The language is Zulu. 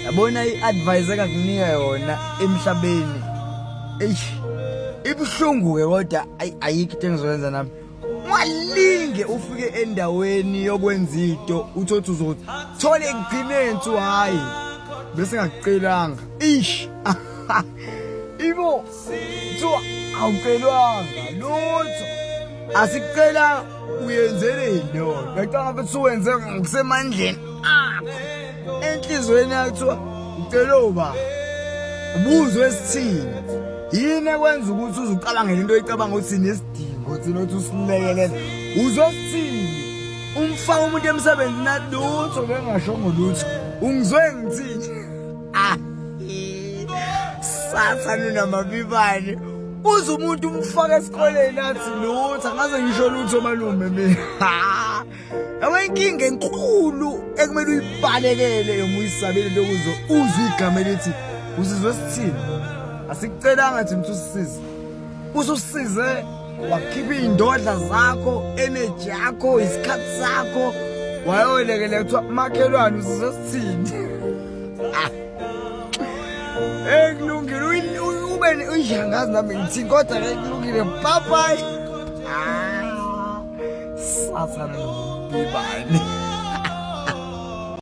Yabona i-advice engakunika yona emhlabeni. Eish. Ibuhlungu ke kodwa ayikho into engizoyenza nami. Ungalinge ufike endaweni yokwenza into uthi uzothola ekugcineni thi hayi bese ngakucelanga. Ish. Ibo kuthiwa awucelwanga lutho. Asikucela uyenzeleni leyo nto? Ngicabanga ukuthi uwenze ngokusemandleni akho. Enhliziyweni yakho kuthiwa ucela uba ubuzwe esithini. Yini ekwenza ukuthi uze ucabangele into oyicabanga ukuthi nesidingo thina ukuthi usilekelele. Uzosithini? Umfaka umuntu emsebenzini athi lutho bengashongo lutho. Ungizwe ngithini? Ah. Sathane unamabibane. Uze umuntu umfaka esikoleni athi lutho angaze ngisho lutho malume mina. Yabo inkinga enkulu ekumele uyibalekele noma uyisabele into yokuze uzwe igama elithi uzizwe sithini. Asikucelanga thina ukuthi usisize. Ususize wakhipha iy'ndodla zakho, energy yakho, isikhathi sakho wayolekelela kuthiwa makhelwane uzizwe sithini. Eh kulungile ube uyihangazi nami ngithini kodwa ke kulungile bye bye. Ah, sathana nobibani.